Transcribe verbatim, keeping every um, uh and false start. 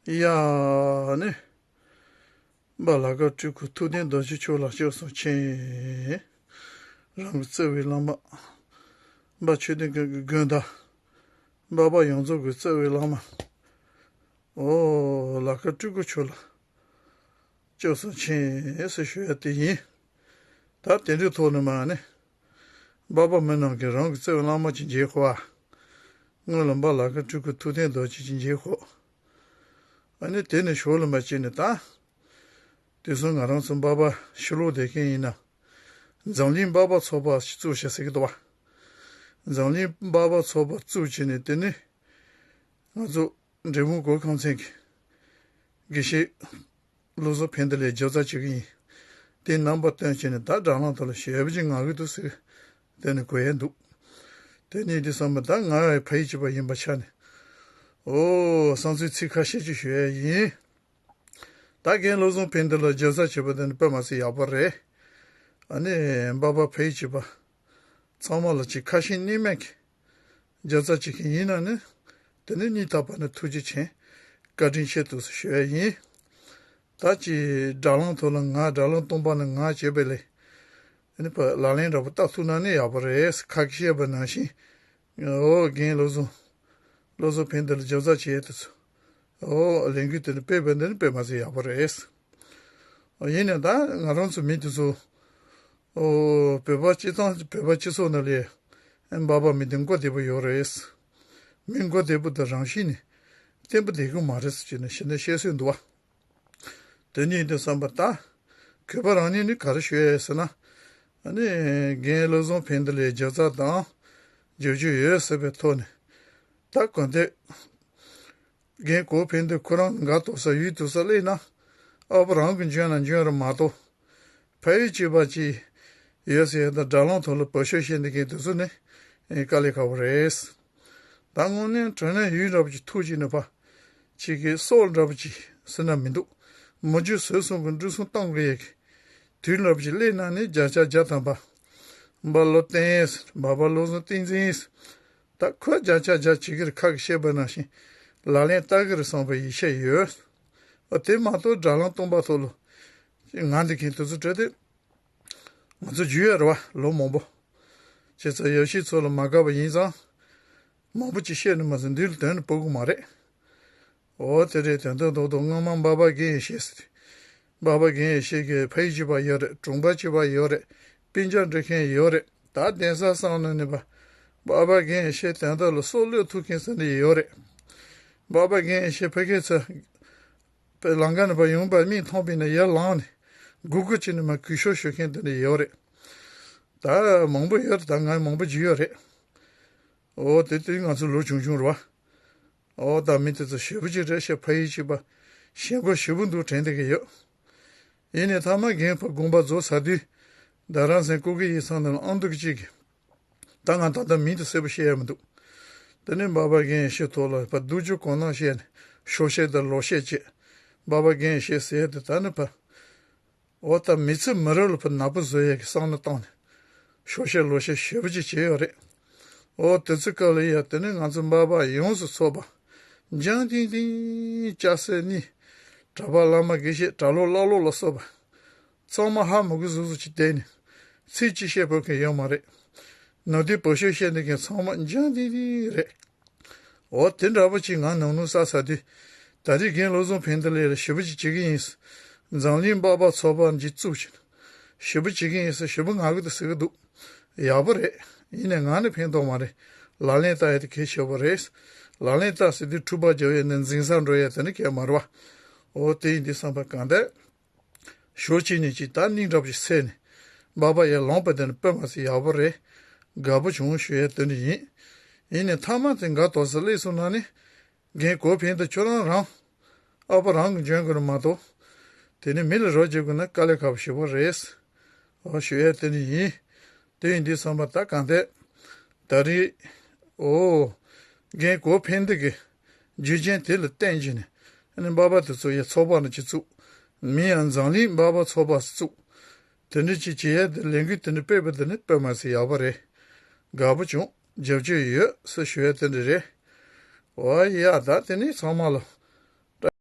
ཡ་ནི། འབའ་ལ་ཀ་སྤྲུལ་སྐུ་ཐུབ་བསྟན་རྡོ་རྗེ་མཆོག་ལ་སྐྱབས་སུ་མཆི། རང་གི་བརྩེ་བའི་བླ་མ། འབའ་ཆོས་ལྡན་ཀུན་གྱི་མགོན་བདག་འབའ་པ་ཡོངས་རྫོགས་ཀྱི་བརྩེ་བའི་བླ་མ། ཨོ་ལ་ཀ་སྤྲུལ་སྐུ་མཆོག་ལ་སྐྱབས་སུ་མཆི་ཟེར་ཞུ་ཡ་དེ་ཡིན། ད་དེ་འདྲའི་ཐོག་ནས་མ་ནི། འབའ་པ་མི་རྣམས་ཀྱིས་རང་གི་བརྩེ་བའི་བླ་མ་ཅིག་མཇལ་ཤོག་ཨ། སྔོན་ལ་འབའ་ལ་ཀ་སྤྲུལ་སྐུ་ཐུབ་བསྟན་རྡོ་རྗེ་ཅིག་མཇལ་ཤོག་ཨ་ནི་དེ་ནས་ཞོར་ལ་མ་བྱས་ནས་ད། དེ་སོང་ང་རང་ཚོ་འབའ་པ་ཕྱི་ལོགས་བསྡད་མཁན་ཡིན་ན། འཛམ་གླིང་འབའ་པ་ཚོགས་པ་ཞིག་བཙུགས་བྱ་ཟེར་གི་འདུག་བ། འཛམ་གླིང་འབའ་པ་ཚོགས་པ་བཙུགས་བྱས་ནས་དེ་ནི། ང་ཚོ་འབྲས་སྤུངས་གོ་ཁང་ཚན་གྱི་དགེ་བཤེས་བློ་བཟང་ཕན་བདེ་ལགས་མཇལ་རྩ་བྱེད་ཀྱི་ཡིན། དེ་རྣམ་པ་སྟོན་བྱས་ནས་ད་དྲ་ལམ་ཐོག་ལ་ཞེ་པོ་ཅིག་ངང་གི་འདུག་ཟེར། དེ་ནི་གོ་ཡས་འདུག་དེ་ནས་འདི་བསམ་པ་ད་ང་ཕ་ཡུལ་གཅིག་པ་ཡིན་པ་ཆ་ནས། ཨོ་བསམ་ཚུལ་ཚིག་ཁ་ཤས་ཅིག་ཞུ་ཡས་ཡིན། ད་རྒན་བློ་བཟང་ཕན་བདེ་ལགས་མཇལ་རྩ་བྱེད་པ་དེ་ནི་དཔེ་མ་སྲིད་ཡག་པོ་རེད། ཨ་ནི་འབའ་པ་ཕ་ཡུལ་གཅིག་པ་ཚང་མ་ལ་ཅིག་ཁ་ཞེ་གཉིས་མེད་ཀྱི་མཇལ་རྩ་བྱེད་མཁན་ཡིན་ན་ནི། དེ་ནི་སྙིང་ཐག་པ་ནས་ཐུགས་རྗེ་ཆེ། བཀའ་དྲིན་ཆེ་འདུག་ཟེར་ཞུ་ཡ་ཡིན། ད་ཅི་དྲ་ལམ་ཐོག་ལ་ང་དྲ་ལམ་སྟོང་པ་ནས་ང་བྱས་པའི་ལས། ཨ་ནི་ཕ་ལག་ལེན་འདྲ་པོ་བསྟར་ཐུབ་ན་ནི་ཡག་པོ་རེད། ཁ་ཤས་བཤད་པ་ནང་བཞིན། ཨོ་རྒན་བློ་བཟང་། བློ་བཟང་ཕན་བདེ་ལགས་མཇལ་རྩ་བྱེད་དུ་ཚུད། ཨོ་ལས་འགུལ་དེ་ནི་སྤེལ་བ་འདི་ནི་དཔེ་མ་སྲིད་ཡག་པོ་རེད། ཡིན་ནའང་ད་ང་རང་ཚོ་མི་དེ་ཚོ། ཨོ་བོད་པ་སྤྱི་ཚང་བོད་པ་སྤྱི་ཚོགས་ནང་ལ་ཡང་འབའ་པ་མི་དེ་མགོ་བདེ་པོ་ཡོད་རེད། མི་མགོ་བདེ་པོ་དང་རང་བཞིན་ནི་བརྟན་པོ་བསྡད་ཀྱི་མ་རེད་ཟེར་ནས་ཞེ་ན་བཤད་སྲོལ་འདུག་བ། དེ་ནི་ཡིན་དུས་བསམ་པ་ད། གུས་པ་རང་ཉིད་ནི་ག་རེ་ཞུ་ཡས་ཟེར་ན། ཨ་ནི་རྒན་བློ་བཟང་ཕན་བདེ་ལགས་མཇལ་རྩ་དང་། མཇལ་རྒྱུ་ཡོད་ཟེར་བའི་ཐོག་ནས། ད་གང་ལྟར། རྒན་གོ་ཕན་བདེ་ཁོ་རང་དགའ་ཏོག་ས་ཡུལ་དུ་ས་སླེབས་ན། ཨ་ཕ་རང་གི་འཇོན་ན་འཇོན་རུ་མ་གཏོགས། ཕ་ཡུལ་གཅིག་པ་ཅིག་ཡོད་ཟེར་ཡ་དང་དྲ་ལམ་ཐོག་ལ་བོད་ཤོད་བཤད་འདི་གའི་དུས་ཚོད་ནི་དཀའ་ལས་ཁག་པོ་རེད། ད་དངོས་གནས་དྲང་གནས་ཡུལ་འདྲ་པོ་ཅིག་ཐུག་ཅིག་ནི་ཕ། ཅིག་གི་སྲོག་འདྲ་པོ་ཅིག་ཟེར་ན་མི་འདུག་མི་རྒྱུ་ཟོལ་གསུམ་གྱི་འབྲུ་གསུམ་གཏོང་དགོས་ཡས་ཀྱི་དུས་འདྲ་པོ་ཅིག་སླེབས་ན་ནི་བརྒྱ་ཆ་བརྒྱ་ཐམ་པ། འབའ་བློ་བརྟན་ཟེར་འབའ་པ་བློ་བཟང་བསྟན་འཛིན་ཟེར། ད་ཁོས་བརྒྱ་ཆ་བརྒྱ་བྱེད་ཀྱི་རེད། ཁ་གིས་བཤད་པ་ནང་བཞིན་ལག་ལེན་བསྟར་གྱི་རེད་བསམ་པའི་ཡིད་ཆེས་ཡོད། ཨ་དེ་མ་གཏོགས་དྲ་ལམ་སྟོང་པ་ཐོག་ལ་ང་འདི་མཁན་དུས་ཚོད་སྤྲད་དེ། ང་ཚོ་རྒྱུས་ཡོད་རེད་བ་ལོ་མང་པོ། བྱས་ཙང་ཡབ་གཞིས་ཚོ་ལ་མ་དགའ་བ་ཡིན་ཙང་། མང་པོ་ཅིག་བཤད་ནས་མ་ཟིན་འདི་ལ་དོན་ནི་སྤོ་གི་མ་རེད། འོ་དེ་རེད། དོན་དོན་རྡོག་རྡོག་སྔོན་མ་འབའ་པ་རྒན་ཡེ་ཤེས་ཟེར། འབའ་པ་རྒན་ཡེ་ཤེས་ཀྱི་ཕ་ཡུལ་གཅིག་པ་ཡོད་རེད། གྲོང་པ་གཅིག་པ་ཡོད་རེད། སྤུན་ཀྱག་འགྲིག་མཁན་ཡོད་རེད། ད་གདན་ས་གསང་ནས་ནི་འབའ་པ་རྒན་ཡེ་ཤེས་དོན་དག་ལ་སྲོག་བློས་ཐུབ་མཁན་ཟེར་ནི་ཡོད་རེད། འབའ་པ་རྒན་ཡེ་ཤེས་ཕ་གི་ཚོ། པའི་ལམ་ཁ་ནས་ཕར་ཡོང་བ་མིག་མཐོང་པས་ན་ཡར་ལངས་ནས་སྒུག་སྒུག་བྱས་ནས་མར་གུས་ཞབས་ཞུ་མཁན་དེ་འདྲ་ཡོད་རེད། ད་མང་པོ་ཡོད་རེད། ད་ང་མང་པོ་བརྒྱུད་ཡོད་རེད། ཨོ་དེ་དུས་ང་ཚོ་ལོ་ཆུང་ཆུང་རེད་བ། ཨོ་ད་མི་དེ་ཚོ་ཞེ་པོ་ཅིག་རེད་ཤག་ཕ་ཡུལ་གཅིག་པ་ཞེན་ཁོག་ཞེ་པོ་འདུག་དྲན་བསྡད་ཀྱི་ཡོད། ཡིན་ནའི་མཐའ་མ་རྒན་ཕ་དགོངས་པ་རྫོགས་ཚར་དུས། རྡ་རམ་ས་ལ་སྐུ་སྒེར་ཡིག་ཚང་ནང་ལ་ཨང་འདུག་གཅིག་གིས། ད་ང་ད་ལྟ་མིང་དེ་གསལ་པོ་ཤེས་ཡ་མི་འདུག་དེ་ནས་འབའ་པ་རྒན་ཡེ་ཤེས་ཐོག་ལ་ཕར་སྡུག་སྦྱོང་གང་གནང་བཤད་ནས་ཤོག་བཤད་དང་ལོག་བཤད་བྱས། འབའ་པ་རྒན་ཡེ་ཤེས་ཟེར་ཡ་དེ་ད་ནི་ཕར། འོ་ད་མི་ཚེ་མི་རབས་ལ་ཕར་ནག་པོ་བཟོ་ཡ་གི་བསམ་བློ་བཏང་ནས་ཤོག་བཤད་ལོག་བཤད་ཞེ་པོ་ཅིག་བྱས་ཡོད་རེད། འོ་དེ་ཚོའི་སྐབས་ལ་ཡ་དེ་ནས་ང་ཚོ་འབའ་པ་ཡོངས་སུ་ཚོགས་པ། འཇང་ཏིང་ཏིང་། སྐྱ་སེར་གཉིས། གྲྭ་པ་བླ་མ་དགེ་བཤེས་གྲྭ་ལོག་བླ་ལོག་ལ་སོགས་པ། ཚང་མ་ཧ་མ་གོ་ཟུག་ཟུག་ཅིག་བསྡད་ནས། ཚིག་གཅིག་བཤད་ཕོད་མཁན་ཡོད་མ་རེད། ནོར་དུས་བོད་ཤོད་བཤད་འདི་མཁན་ཚང་མ་འཇང་ཏིང་ཏིང་རེད། འོ་དེ་འདྲ་པོ་ཅིག་ང་ནང་ནང་ས་ས་དུས། ད་རེས་རྒན་བློ་བཟང་ཕན་བདེ་ལགས་ལ་ཞེ་པོ་ཅིག་བྱེད་ཀྱི་ཡིན། འཛམ་གླིང་འབའ་པ་ཚོགས་པ་འདི་བཙུགས་ཤིང་། ཞེ་པོ་བྱེད་ཀྱི་ཡིན་ཟེར་ཞེ་པོ་ངག་གི་དེ་ཟེར་གི་འདུག་ཡག་པོ་རེད། ཡིན་ནའི་ང་ནི་ཕན་ཐོགས་མ་རེད། ལག་ལེན་བསྟར་ཡ་དེ་གལ་ཆེ་བོ་རེད། ལག་ལེན་བསྟར་ཟེར་དུས་འཁྲུག་པ་རྒྱབ་ཡ་ནི་འཛིང་ས་འགྲོ་ཡ་དེ་ནི་གལ་མ་རེད་བ། འོ་དེ་ཡིན་དུས་བསམ་པ་གང་ལྟར། ཞོར་གཅིག་ནས་གཅིག་ད་སྙིང་འདྲ་པོ་ཞིག་སད་ནས། འབའ་པ་ཡར་ལངས་པ་དེ་ནི་དཔེ་མ་སྲིད་ཡག་པོ་རེད། དགའ་པོ་བྱུང་ཞུ་ཡ་དེ་འདྲ་ཡིན། ཡིན་ནའི་མཐའ་མ་དེ་དགའ་ཏོག་ཙམ་སླེབས་སོང་ན་ནི། རྒན་གོ་ཕན་བདེ་ཁྱོད་རང་རང་། ཨ་ཕ་རང་གི་འཇོན་དགོས་རེད་མ་གཏོགས། དེ་ནི་མི་ལ་རོགས་བྱེད་དགོས་ན་དཀའ་ལས་ཁག་པོ་ཞེ་པོ་རེད། འོ་ཞུ་ཡ་དེ་འདྲ་ཡིན། དེ་ཡིན་དུས་བསམ་པ་ད་གང་ལྟར། ད་རེས། ཨོ། རྒན་གོ་ཕན་བདེ་གི་རྒྱུ་རྐྱེན་དེ་ལ་བརྟེན་བྱས་ནས། ཨ་ནི་འབའ་པ་དེ་ཚོ་ཡ་ཚོགས་པ་ནང་ཅིག་བཙུགས། མིང་ཡང་འཛམ་གླིང་འབའ་པ་ཚོགས་པ་ཟེར་བཙུགས། དེ་འདྲ་ཅིག་བྱེད་ཡ་དེ་ལས་འགུལ་དེ་འདྲ་སྤེལ་བ་དེ་ནི་དཔེ་མ་སྲིད་ཡག་པོ་རེད། དགའ་པོ་བྱུང་། རྒྱབ་སྐྱོར་ཡོད་ཟེར་ཞུ་ཡ་དེ་འདྲ་རེད། འོ་ཡ་ད་དེ་ནི་ཚང་མ་ལ་